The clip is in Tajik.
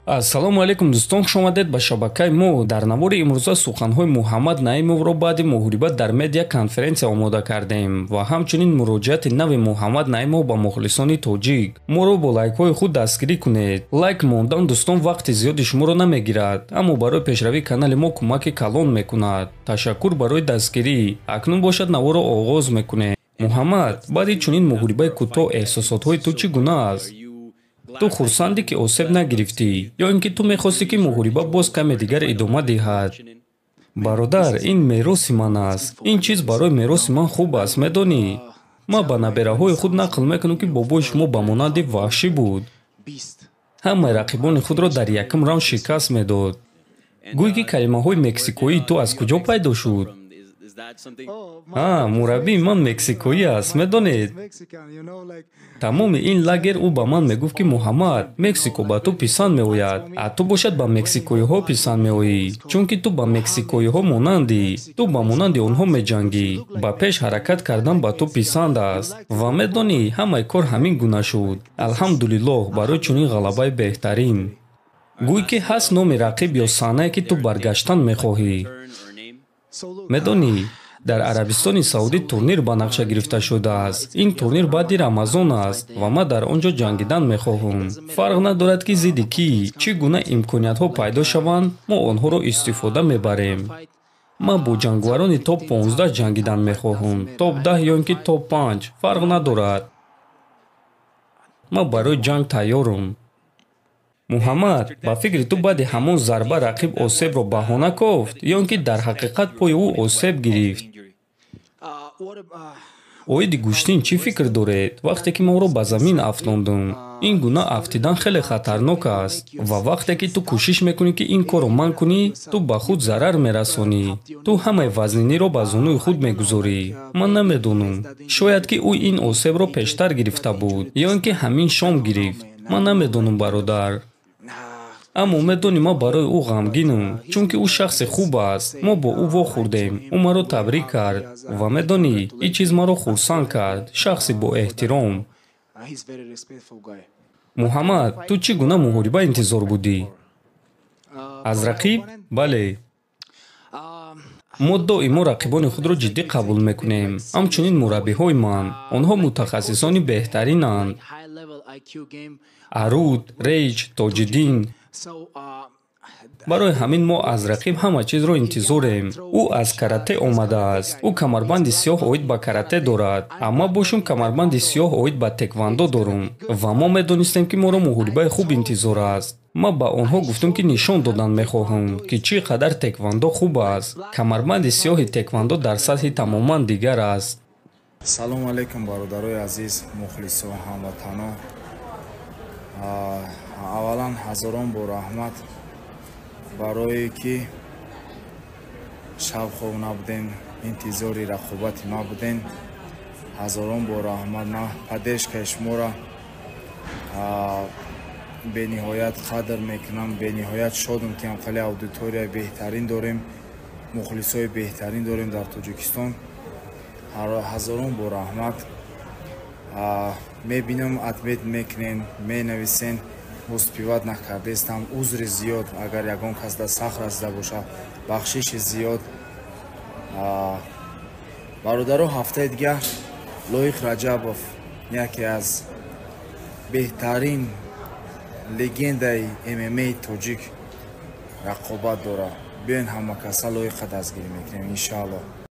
Ассалому алайкум, дӯстон, хуш омадед ба шабакаи мо. Дар навори имрӯза суханҳои Муҳаммад Наимовро баъди муҳориба дар медиа конференсия омода кардем ва ҳамчунин муроҷиати нави Муҳаммад Наимов ба мухлисони тоҷик. Моро бо лайкҳои худ дастгирӣ кунед. Лайк мондан, дӯстон, вақти зиёди шуморо намегирад, аммо барои пешравии канали мо кӯмаки калон мекунад. Ташаккур барои дастгирӣ. Акнун бошад, наворро оғоз мекунем. Муҳаммад, баъди чунин муҳорибаи кӯтоҳ эҳсосотҳои ту чӣ гуна аст? Ту хурсандӣ, ки осеб нагирифтӣ, ё ин ки ту мехостӣ, ки муҳориба боз каме дигар идома диҳад? Бародар, ин мероси ман аст. Ин чиз барои мероси ман хуб аст. Медонӣ, ман ба набераҳои худ нақл мекунам, ки бобои шумо ба монанди ваҳшӣ буд, ҳамаи рақибони худро дар якум раунд шикаст медод. Гӯй, ки калимаҳои мексикоии ту аз куҷо пайдо шуд? А, мураббии ман мексикоӣ аст, медонед. Тамоми ин лагер ӯ ба ман мегуфт, ки «Муҳаммад, Мексико ба ту писанд меояд, а ту бошад ба мексикоиҳо писанд меоӣ, чунки ту ба мексикоиҳо монандӣ, ту ба монанди онҳо меҷангӣ, ба пеш ҳаракат кардан ба ту писанд аст». Ва медонӣ, ҳамаи кор ҳамин гуна шуд. Алҳамдулиллоҳ барои чунин ғалабаи беҳтарин. Гӯй, ки ҳаст номи рақиб ё саҳнае, ки ту баргаштан мехоҳӣ? Медонӣ, дар Арабистони Саудӣ турнир ба нақша гирифта шудааст. Ин турнир баъди Рамазон аст ва ман дар он ҷо ҷангидан мехоҳам. Фарқ надорад, ки зидди кӣ. Чӣ гуна имкониятҳо пайдо шаванд, мо онҳоро истифода мебарем. Ман бо ҷанговарони топ 15 ҷангидан мехоҳам, топ 10 ё ин ки топ 5, фарқ надорад. Ман барои ҷанг тайёрам. Муҳаммад, ба фикри ту, баъди ҳамон зарба рақиб осебро баҳона кофт ё ин ки дар ҳақиқат пои ӯ осеб гирифт? Оиди гӯштин чӣ фикр доред, вақте ки мо ӯро ба замин афтондум? Ин гуна афтидан хеле хатарнок аст ва вақте ки ту кӯшиш мекунӣ, ки ин корро манъ кунӣ, ту ба худ зарар мерасонӣ. Ту ҳамаи вазниниро ба зонуи худ мегузорӣ. Ман намедонам, шояд ки ӯ ин осебро пештар гирифта буд ё ин ки ҳамин шом гирифт. Ман намедонам, бародар, аммо медонӣ, ман барои ӯ ғамгинам, чунки ӯ шахси хуб аст. Мо бо ӯ вохӯрдем, ӯ маро табрик кард ва медонӣ, ин чиз маро хурсанд кард. Шахси боэҳтиром. Муҳаммад, ту чӣ гуна муҳориба интизор будӣ аз рақиб? Бале, мо доимо рақибони худро ҷиддӣ қабул мекунем, ҳамчунин мураббиҳои ман. Онҳо мутахассисони беҳтаринанд: Аруд, Рейҷ, Тоҷиддин. Барои ҳамин мо аз рақиб ҳама чизро интизорем. Ӯ аз карате омадааст, ӯ камарбанди сиёҳ оид ба карате дорад, амма бошум камарбанди сиёҳ оид ба теквандо дорум ва мо медонистем, ки моро муҳорибаи хуб интизор аст. Ман ба онҳо гуфтам, ки нишон додан мехоҳам, ки чӣ қадар теквандо хуб аст. Камарбанди сиёҳи теквандо дар сатҳи тамоман дигар аст. Салому алайкум, бародарои азиз, мухлисо, ҳамватано. Аввалан, ҳазорон бор раҳмат барое ки шабхоб набуден, интизори рақобати ма буден. Ҳазорон бор раҳмат. Ман поддержка и шуморо бениҳоят қадр мекунам. Бениҳоят шодам, ки ҳамхели аудиторияи беҳтарин дорем, мухлисои беҳтарин дорем дар Тоҷикистон. Ҳазорон бор раҳмат. Мебинам, ответ мекунен, менависен, успевать накардестам. Узри зиёд, агар ягон кас да сахт расида боша, бахшиши зиёд. Бародаро, ҳафтаи дигар Лоиқ Раҷабов, яке аз беҳтарин легендаи ММАи тоҷик, рақобат дорад. Биёен, ҳамакаса Лоиқа дастгирӣ мекунем, иншааллоҳ.